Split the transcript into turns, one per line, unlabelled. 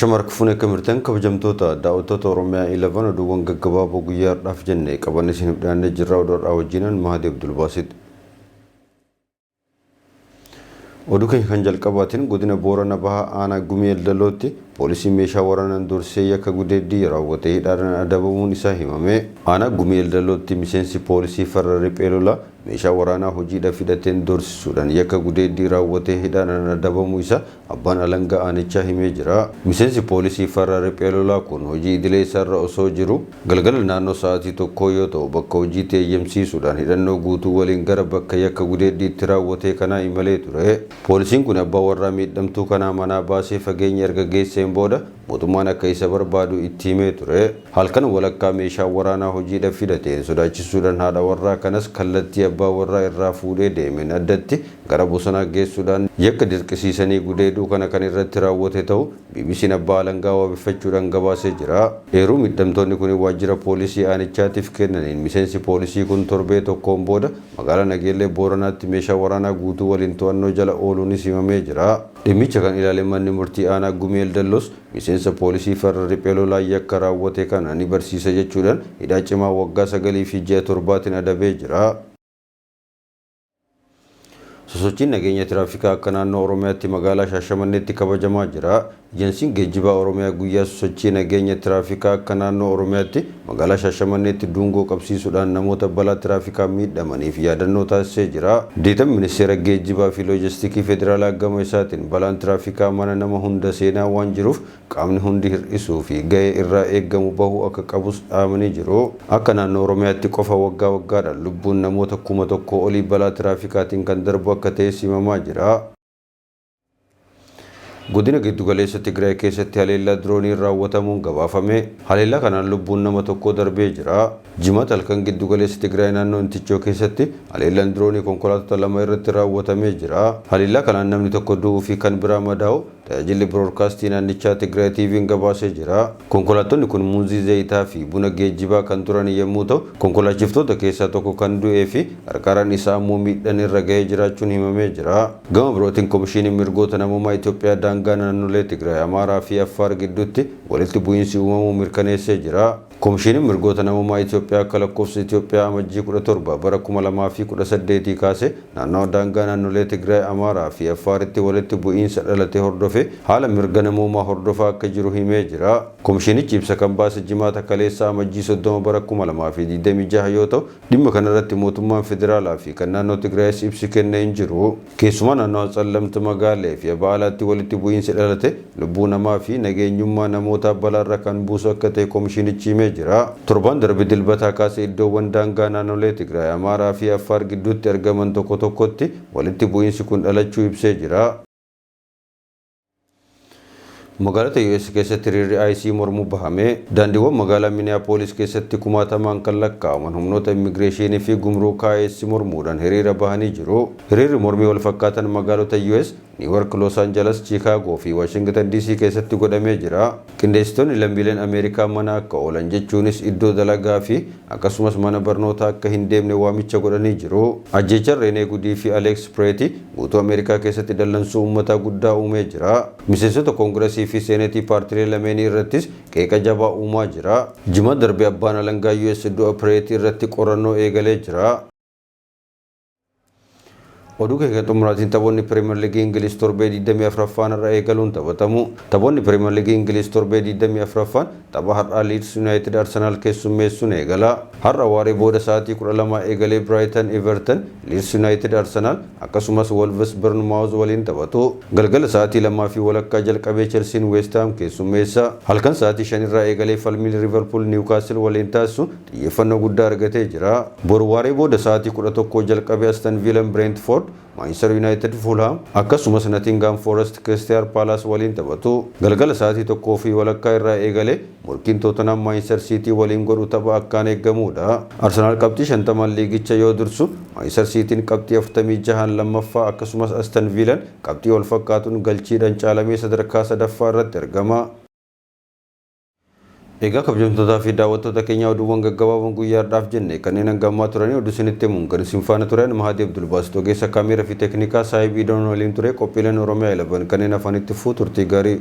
Ashama harka fuunee akkam jirtan, kabajamtoota daawwattoota Oromiyaa 11, oduuwwan gaggabaaboo guyyaa har'aaf jenne qabanne isiniif dhiyaannee jirra. Oduu har'aa wajjinan Mahadii Abdulbaasit. Oduu keenya kan jalqabaatiin, godina Boorana Bahaa aanaa Gumii Eldalootti poolisiin meeshaa waraanaan doorsisee yakka gudeeddii raawwate hidhaadhaan adabamuun isaa himame. Aanaa Gumii Eldalootti miseensi poolisii farra riphee lolaa meeshaa waraanaa hojiidhaaf hidhateen doorsisuudhaan yakka gudeeddii raawwatee hidhaadhaan adabamuu isaa abbaan alangaa aanichaa himee jira. Miseensi poolisii farra riphee lolaa kun hojii idilee isaarra osoo jiru galgala naannoo sa'aatii 1 yoo ta'u bakka hojiitti eeyyamsiisuudhaan hidhannoo guutuu waliin gara bakka yakka gudeeddii itti raawwatee kanaa imalee ture. Poolisiin kun abbaa warraa miidhamtuu kanaa manaa baasee fageenya erga geesseen booda mootummaan akka isa barbaadu itti himee ture. Halkan walakkaa meeshaa waraanaa hojiidhaaf hidhateen sodaachisuudhaan haadha warraa kanas kallattii abbaa warraa irraa fuudhee deemeen addatti gara bosonaa geessuudhaan yakka dirqisiisanii gudeeduu kana kan irratti raawwate ta'u BBC'n abbaa alangaa wabeeffachuudhaan gabaasee jira. Eeruu miidhamtoonni kun waajjira poolisii aanichaatiif kennaniin miseensi poolisii kun torbee tokkoon booda magaalaa Nageellee Booranaatti meeshaa waraanaa guutuu waliin to'annoo jala ooluunis himamee jira. Dhimmicha kan ilaale manni murtii aanaa Gumii Eldalloos miseensa poolisii farra riphee lolaa yakka raawwate kana ni barsiisa jechuudhaan hidhaa cimaa waggaa 9 fi ji'a 7tiin adabee jira. Sosochiin nageenya tiraafikaa akka naannoo Oromiyaatti magaalaa Shaashamanneetti kabajamaa jira. Ejensiin geejjibaa Oromiyaa guyyaa sosochii nageenya tiraafikaa akka naannoo Oromiyaatti magaalaa Shaashamanneetti dungoo qabsiisuudhaan namoota balaa tiraafikaa miidhamaniif yaadannoo taasisee jira. Deetan Ministeera Geejjibaa fi Loojistikii Federaalaa gama isaatiin balaan tiraafikaa mana nama hunda seenaa waan jiruuf qaamni hundi hir'isuu fi gahee irraa eeggamu bahuu akka qabus dhaamanii jiru. Akka naannoo Oromiyaatti qofa waggaa waggaadhaan lubbuun namoota 1000 olii balaa tiraafikaatiin kan darbu akka ta'es himamaa jira. Godina giddugaleessa Tigraay keessatti haleellaa dirooniin raawwatamuun gabaafame. Haleellaa kanaan lubbuun nama tokkoo darbee jira. Jimaata halkan giddugaleessa Tigraay naannoo Intichoo keessatti haleellaan diroonii konkolaattota lama irratti raawwatamee jira. Haleellaa kanaan namni tokko du'uu fi kan biraa madaa'u tajaajilli biroodkaastii naannichaa Tigraay TV'n gabaasee jira. Konkolaattonni kun muuzii, zayitaa fi buna geejjibaa kan turan yommuu ta'u, konkolaachiftoota keessaa tokko kan du'ee fi qarqaraan isaa ammoo miidhaan irra gahee jiraachuun himamee jira. Gama birootiin Komishiiniin Mirgoota Namoomaa Itoophiyaa daangaa naannolee Tigraay, Amaaraa fi Affaar gidduutti walitti bu'iinsi uumamuu mirkaneessee jira. Komishiiniin Mirgoota Namoomaa Itoophiyaa akka lakkoofsa Itoophiyaa Amajjii 17 bara 2018 kaasee naannawa daangaa naannolee Tigraay, Amaaraa fi Affaaritti walitti bu'iinsa dhalate hordofee haala mirga namoomaa hordofaa akka jiru himee jira. Komishiinichi ibsa kan baase Jimaata kaleessaa Amajjii 30 bara 2026 yoo ta'u, dhimma kanarratti mootummaan federaalaa fi kan naannoo Tigraayis ibsi kenne hin jiru. Keessumaa naannawa Tsallamti, Magaalee fi Aba'aalaatti walitti bu'iinsi dhalate lubbuu namaa fi nageenyummaa namootaa balaarra kan buusu akka ta'e komishiinichi himee jira. Torbaan darbe Dilbataa kaasee iddoowwan daangaa naannolee Tigraay, Amaaraa fi Affaar gidduutti argaman tokko tokkotti walitti bu'iinsi kun dhalachuu ibsee jira. Magaalota US keessatti hiriirri ICE mormuu bahame. Daandiiwwan magaalaa Minneapolis keessatti kumaatamaan kan lakkaa'aman humnoota immigireeshinii fi gumruukaa ICE mormuudhaan hiriira bahanii jiru. Hiriirri mormii wal fakkaatan magaalota US New York, Los Angeles, Chicago fi Washington DC keessatti godhamee jira. Qindeessitoonni lammiileen Ameerikaa mana akka oolan, jechuunis iddoo dalagaa fi akkasumas mana barnootaa akka hin deemne waamicha godhanii jiru. Ajjeechaan Reenee Gudii fi Aleeks Pireeti guutuu Ameerikaa keessatti dallansuu uummataa guddaa uumee jira. Miseensota Koongiresii fi Seenetii paartilee lameenii irrattis qeeqa jabaa uumaa jira. Jimaata darbe abbaan alangaa US du'a Pireetii irratti qorannoo eegalee jira. Oduu keenya xumuraatiin, taphoonni Piriimer Liigii Ingiliz torbee 24ffaan har'a eegaluun taphatamu. Taphoonni Piriimer Liigii Ingiliz torbee 24ffaan tapha har'aa Leeds United Arsenal keessummeessuun eegala. Har'a waaree booda sa'aatii 12 eegalee Brighton Everton, Leeds United Arsenal akkasumas Wolves Bournemouth waliin taphatu. Galgala sa'aatii 2:30 jalqabee Chelsean West Ham keessummeessa. Halkan sa'aatii 5 irraa eegalee falmiin Liverpool Newcastle waliin taasisu xiyyeeffannoo guddaa argatee jira. Boru waaree booda sa'aatii 11 jalqabee Aston Villa Brentford, Manchester United Fulham akkasumas Nottingham Forest Crystal Palace waliin taphatu. Galgala sa'aatii 1:30 irraa eegalee morkiin Tottenham Manchester City waliin godhu tapha akkaan eeggamudha. Arsenal qabxii 50n liigicha yoo dursu, Manchester Cityn qabxii 46n lammaffaa akkasumas Aston Villan qabxii wal fakkaatuun galchiidhaan caalamee sadarkaa sadaffaa irratti argama. Egaa kabajamtootaa fi daawwattoota keenya, oduuwwan gaggabaaboon guyyaa har'aaf jenne kanneen hanga ammaa turanii. Oduu isinitti himuun kan isin faana turan Mahadii Abdulbaasit, ogeessa kaameeraa fi teeknikaa Saahibii Idoon waliin ture. Qophiileen Oromiyaa 11 kanneen afanitti fuu turtii gaarii.